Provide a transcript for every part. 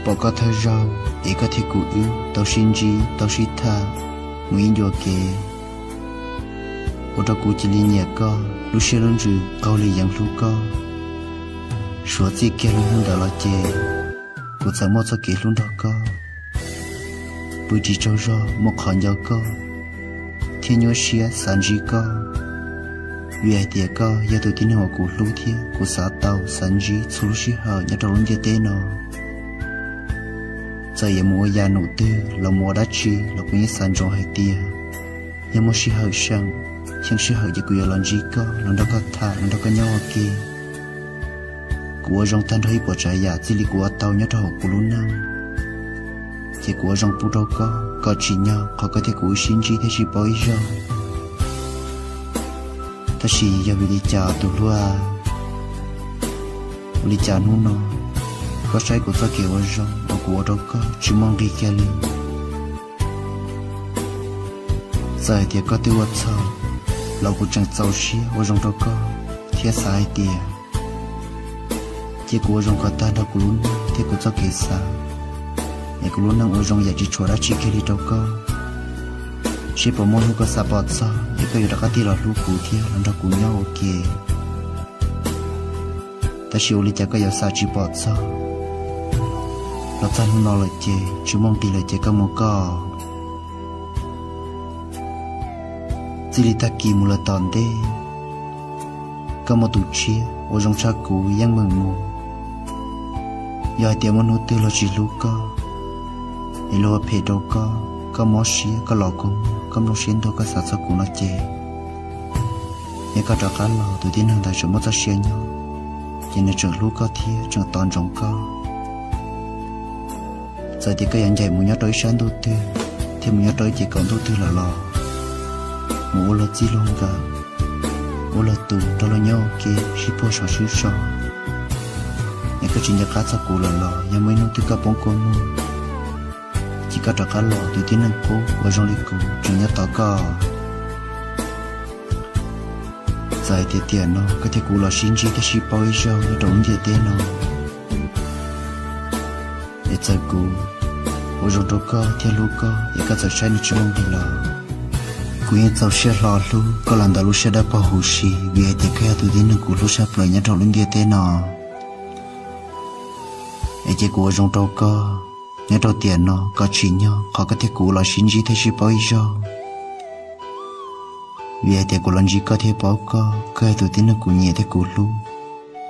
Pom koj thawj zaug es koj thiab kuv wb tau sib ntsib tau sib tham mus ib ncua kev, ua rau kuv cia li nyiam koj, lub siab lub ntsws qaug li yeev hlub koj. Suav txij kiag lub hnub ntawd los ces kuv txawm muaj txoj kev hlub nrog koj, pw tsis tsaug zog muaj qhov nco koj thiab nyuaj siab xav ntsib koj, vim hais tias koj yog tus tib neeg uas kuv hlub thiab kuv xav tau xav ntsib txhua lub sij hawm nyob rau lub ntiaj teb no. Txawm yuav mus ua yam num twg los mus ua dab tsi los kuv yeej xav ntsoov hais tias yog muaj sij hawm seem, cheeb sij hawm ces kuv yuav los ntsib koj, los nrog koj tham, los nrog koj nyob ua ke. Kuv ua zoo tag nrho ib puas tsav yam txij li kuv ua tau nyob rau hauv kuv lub neej, ces kuv ua zoo pub rau koj kom tsim nyog qhov koj thiab kuv wb sib ntsib thiab sib paub ib zaug. Tab sis yog vim li cas tus hluas, ua li cas hnub no koj saib kuv txoj kev ua zoo uas kuv ua rau koj tsis muaj nqis kiag li? Txawm hais tias koj twb ua txhaum los kuv tseem txaus siab ua zoo rau koj thiab xav hais tias cia kuv ua zoo kom tag nrho kuv lub neej thiab kuv txoj kev xav, es kuv lub neej ua zoo yam tsis tshuav dab tsi kiag li rau koj, seb puas muaj hnub koj xav pom txog es koj yuav rov qab tig los hlub kuv thiab los nrog kuv nyob ua ke. Tab sis ua li cas koj yuav xav tsis pom txog, los txog hnub no lawm ces tsis muaj nqis lawm ces koj mus koj. Txij li tag kis mus lawm tom ntej, koj muaj tus tshiab uas zoo tshaj kuv yeej meem mus. Yog hais tias muaj hnub twg luag tsis hlub koj, es luag ua phem rau koj, koj mob siab, koj los kua muag, koj nplooj siab ntuag, koj xav txog kuv no ces, yog koj rov qab los tus tib neeg ntawd tseem muaj txoj sia nyob, ces nws tseem hlub koj thiab tseem tos ntsoov koj. Txawm tias koj yuav ncaim mus nyob rau ib sab ntuj twg thiab mus nyob rau ib ce kaum ntuj twg lawm los, mus ua luag txij luag nkawm, ua luag tus nrog luag nyob ua ke sib puag sov sib so, es koj tsis nco qab txog kuv lawm los yog muaj ib hnub twg koj poob kua muag, ces koj rov qab los tus tib neeg qub uas zoo li kuv tseem nyob tos koj. Txawm hais tias tiam no koj thiab kuv los sib ntsib thiab sib paub ib zaug nyob rau lub ntiaj teb no, es txawm kuv ua zoo rau koj thiab hlub koj es koj txawm saib nws tsis muaj nqis los, kuv yeej txaus siab hlo hlub koj los ntawm lub siab dawb paug huv si, vim hais tias koj yog tus tib neeg kuv hlub tshaj plaws nyob rau lub ntiaj teb no. Es cia kuv ua zoo rau koj nyob rau tiam no kom tsim nyog qhov koj thiab kuv los sib ntsib thiab sib paub ib zaug. Vim hais tias kuv los ntsib koj thiab paub koj, koj yog tus tib neeg kuv nyiam thiab kuv hlub,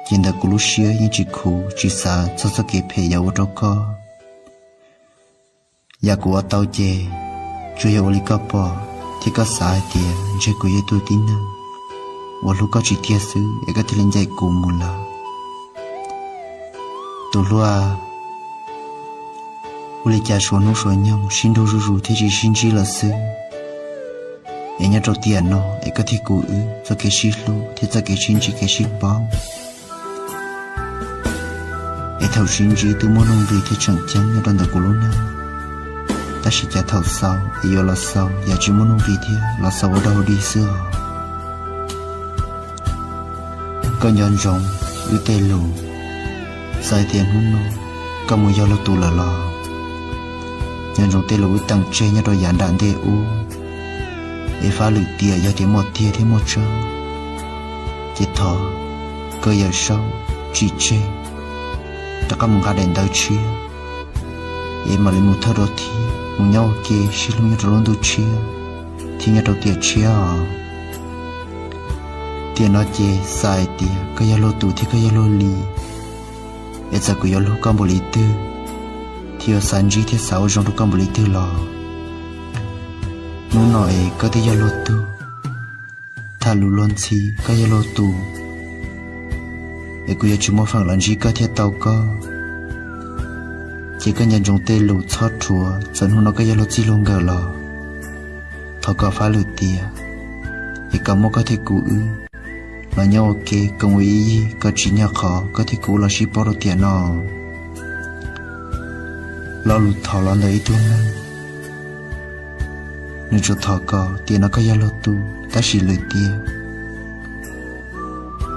ces ntawm kuv lub siab yeej tsis khuv tsis xav txog txoj kev phem yuav ua rau koj. Yam kuv ua tau ces tsuas yog ua li koj pom thiab koj xav hais tias ntshe kuv yog ib tug tib neeg uas hlub koj tsis tiag xwb es koj thiaj li ncaim kuv mus lawm. Tus hluas, ua li cas suav hnub suav nyoog sib nrug zuj zus thiab tsis sib ntsib lawm xwb, es nyob rau tiam no es koj thiab kuv wb txoj kev sib hlub thiab txoj kev sib ntsib kev sib paub, es thaum sib ntsib twb muaj nuj nqis thiab tseem ceeb nyob rau ntawm kuv lub neej. Tab sis cas thaum xaus es yuav los xaus yam tsis muaj nuj nqis thiab los xaus ua dog ua dig xwb os. Koj nco ntsoov wb tej lus, txawm tias hnub no koj mus yog luag tus lawm los, nco ntsoov tej lus wb teem tseg nyob rau yav nram ntej ub, es fab lwm tiam yog tias muaj tiag thiab muaj tseeb, ces thov koj Yawm Saub tsim tseg, rov qab mus nqa daim ntawv tshiab, es mam li mus thawj rau thiab mus nyob ua ke sib hlub nyob rau lub ntuj tshiab thiab nyob rau tiam tshiab os. Tiam no ces xav hais tias koj yog luag tus thiab koj yog luag li, es txawm kuv yuav hlub koj npaum li twg thiab yuav xav ntsib thiab xav ua zoo rau koj npaum li twg los, hnub no es koj twb yog luag tug, tham lus luag ntxhi koj yog luag tus, es kuv yuav tsis muaj feem los ntsib koj thiab tau koj. Ces koj nco ntsoov tej lus txhob rhuav, txawm hnub no koj yog luag txij luag nkawm los, thov kom fab lwm tiam, es kom muaj koj thiab kuv wb los nyob ua ke koom ua ib yig kom tsim nyog qhov koj thiab kuv los sib paub rau tiam no. Lo lus thov los ntawm ib tug neeg, nws tsuas thov kom tiam no koj yog luag tus, tab sis lwm tiam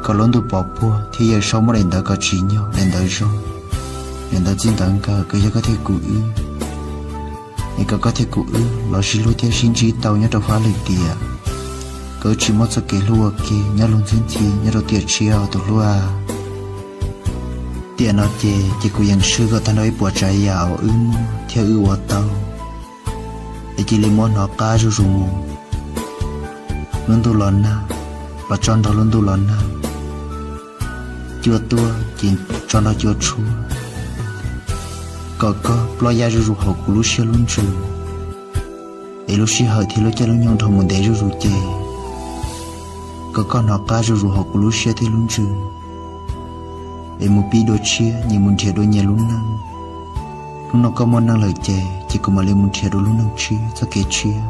kom lub ntuj pov puag thiab Yawm Saub muab daim ntawv kom tsim nyog daim ntawv zoo, Yog ntawd txij ntawd nkawd, koj yog koj thiab kuv wb, es kom koj thiab kuv wb los sib hlub thiab sib ntsib tau nyob rau fab lwm tiam. Koj wb tsis muaj txoj kev hlub ua ke nyob luag ntxhi ntxhi nyob rau tiam tshiab tus hlub a. Tiam no ces, ces kuv yeej swb kom tag nrho ib puas tsav yam uas wb muaj thiab wb ua tau, es cia li muab hnov qab zuj zus mus. Lub ntuj los nag, los tso nrog lub ntuj los nag. Cua tuaj ces tso nrog cua tshuab, kom koj ploj yaj zuj zus hauv kuv lub siab lub ntsws, es lub sij hawm thiab lub caij lub nyoog dhau mus ntev zuj zus ces, kom koj hnov qab zuj zus hauv kuv lub siab thiab lub ntsws, es mus pib dua tshiab, nyias mus nrhiav dua nyias lub neej. Hnub no koj muaj neej lawm ces, ces kuv mam li mus nrhiav dua lub neej tshiab, txoj kev tshiab.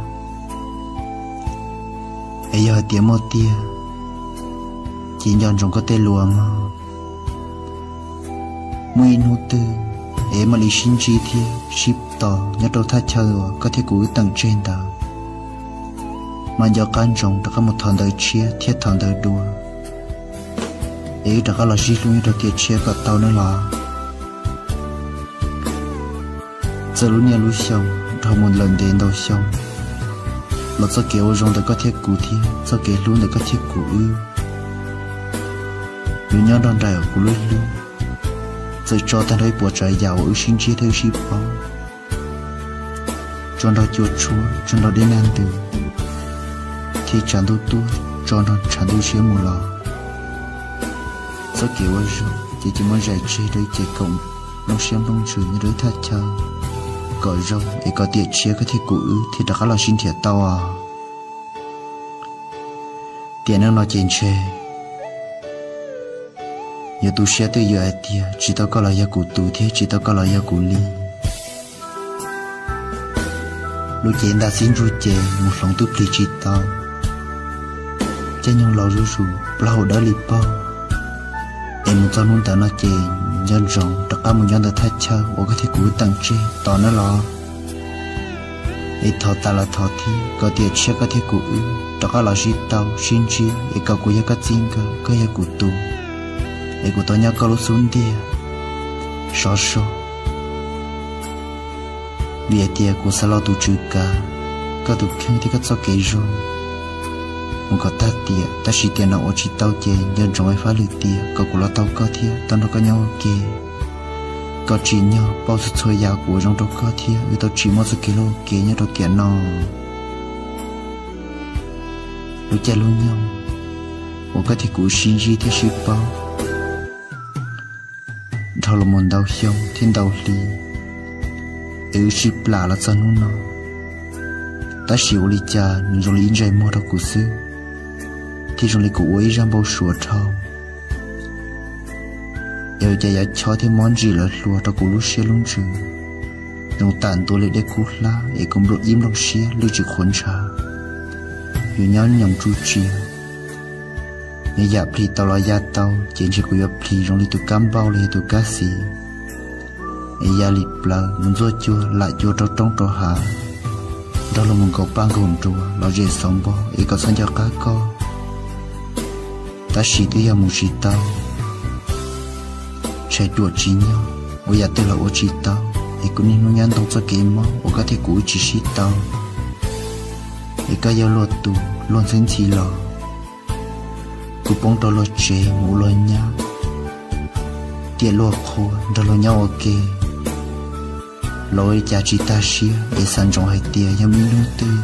Es yog hais tias muaj tiag, ces nco ntsoov koj tej lus mog. Muaj ib hnub twg es mam li sib ntsib thiab sib tos nyob rau thaj chaw uas koj thiab kuv wb teem tseg ntawd, mas nco qab ntsoov rov qab mus thov ntawv tshiab thiab thov ntawv dua, es wb rov qab los sib hlub nyob rau tiam tshiab kom tau nawb los. Txawm lub niaj lub xyoo dhau mus lawm ntev ntau xyoo, los txoj kev ua zoo ntawm koj thiab kuv thiab txoj kev hlub ntawm koj thiab kuv wb yuav nyob nrog nraim kuv lub hlwb, txawm tso tag nrho ib puas tsav yam uas wb sib ntsib thiab wb sib paub, tso nrog cua tshuab, tso nrog dej nag ntws, thiab tshav ntuj tuaj tso nrog tshav ntuj siab mus los. Txoj kev ua zoo ces cia muab zais tseg rau ib ce koom nplooj siab nplooj ntsws nyob rau ib thaj chaw kom zoo, es kom tiam tshiab koj thiab kuv wb thiaj rov qab los sib nrhiav tau os. Tiam neej no ces ntshe yuav tu siab twj ywm hais tias tsis tau koj los yog kuv tus thiab tsis tau koj los yog kuv li. Lub cev ntaj xib ntsuj ces mus hloov twb plig tsis tau, caij nyoog laus zuj zus plaub hau dawb li paug. Es mus txog hnub ntawd no ces nco ntsoov rov qab mus nyob ntawm thaj chaw uas koj thiab kuv wb teem tseg tos nawb los. Es thov tas los thov thiab kom tiam tshiab koj thiab kuv wb rov qab los sib tau sib ntsib, es kom kuv yog koj txij nkawm, koj yog kuv tus, es kuv tau nyob koj lub xub ntiag sov so. Vim hais tias kuv xav los tus tswv kav koj tus kheej thiab koj txoj kev zoo mus kom tag tiam, tab sis tiam no ua tsis tau ces nco ntsoov fab lwm tiam kom kuv los tau koj thiab tau nrog koj nyob ua ke, kom tsim nyog pauj txhua txhua yam kuv ua zoo rau koj thiab wb tau tsis muaj txoj kev hlub ua ke nyob rau tiam no. Lub caij lub nyoog uas koj thiab kuv sib ntsib thiab sib paub dhau los mus ntau xyoo thiab ntau hli, es wb sib plam los txog hnub no, tab sis ua li cas nws zoo li ib ntsais muag rau kuv xwb, thiab zoo li kuv ua ib zaj npau suav dhau. Es ua cas yuav chob thiab mob ntsim lawv hluas rau kuv lub siab lub ntsws, zoo tam ntua li dej kub hlab es kuv nplooj ib nplooj siab lwj tsis qhuav ntshav, yuav nyob nyoos tsuj tsiav. Yog yam plig tau los ya tau ces ntshe kuv yuav plig zoo li tus kab npauj los yog tus kab xis, es ya li plaws mus ntxuaj cua lam cua rau roob rau hav, nrog luag mus nkaum paj nkaum nruas los zem xauv npo es kom txhob nco qab koj. Tab sis twb yog mus tsis tau, tshais ruam tsis nyog, ua yam twg los ua tsis tau, es kuv niaj hnub nyob ntoo txoj kev mob uas koj thiab kuv wb tsis sib tau, es koj yog luag tus luag ntxhi ntxhi los, kuv poob rau luag tsev mus ua luag nyab, tiam luag qhua nrog luag nyob ua ke. Los ua li cas tsis tag siab es xav ntsoov hais tias yog muaj ib hnub twg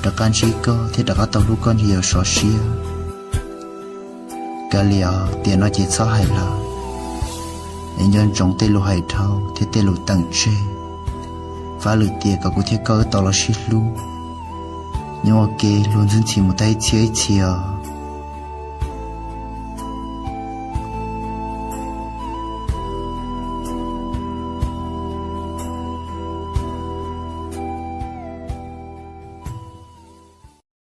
rov qab ntsib koj thiab rov qab tau hlub koj ntshe yuav sov siab. Kav liam, tiam no ces txhob hais lawm, es nco ntsoov tej lus hais dhau thiab tej lus teem tseg. Fab lwm tiam kom kuv thiab koj wb tau los sib hlub, nyob ua ke luag ntxhi ntxhi mus tag ib txhia ib txhia os.